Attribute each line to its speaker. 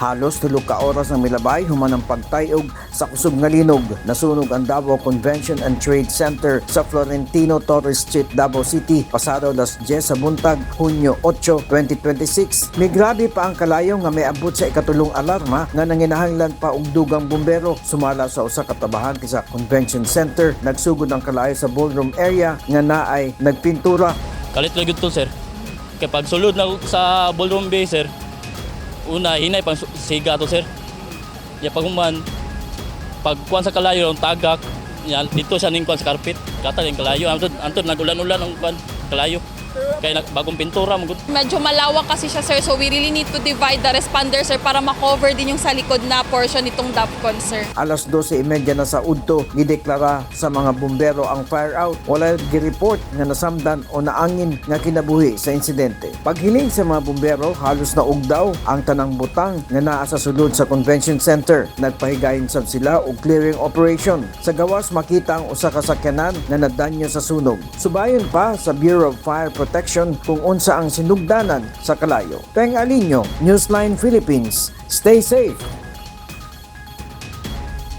Speaker 1: Halos 3 ka oras ang milabay human ang pagtayog sa kusog nga linog. Nasunog ang Davao Convention and Trade Center sa Florentino Torres Street, Davao City, pasado alas 10 sa buntag, Hunyo 8, 2026. Migrabe pa ang kalayo nga may abot sa ikatulong alarma nga nanginahanglan pa og dugang bumbero. Sumala sa usa ka trabahante sa convention center, nagsugod ang kalayo sa ballroom area nga naay nagpintura.
Speaker 2: Kalit lang to, sir. Kay pag sulod na sa ballroom B, sir, una hinay pang siga to, sir. Ya pag human pag kuan sa kalayo ang tagak, yan dito siya ning kuan sa carpet. Kata ning kalayo antod antod nagulan-ulan ang kuan kalayo. Kay nag, bagong pintura mo gud.
Speaker 3: Medyo malawak kasi siya, sir, so we really need to divide the responder, sir, para ma-cover din yung sa likod na portion nitong DAPCON, sir.
Speaker 1: Alas 12:30 na sa udto, gideklara sa mga bumbero ang fire out. Wala gi-report nga nasamdan o naangin nga kinabuhi sa insidente. Paghiling sa mga bumbero, halos naugdaw ang tanang butang nga naa sa sulod sa convention center. Nagpahigayon sab sila og clearing operation. Sa gawas makita ang usa ka sakyanan nga nadanyo sa sunog. Subayon pa sa Bureau of Fire Protection kung unsa ang sinugdanan sa kalayo. Peng Alinyo, Newsline Philippines. Stay safe.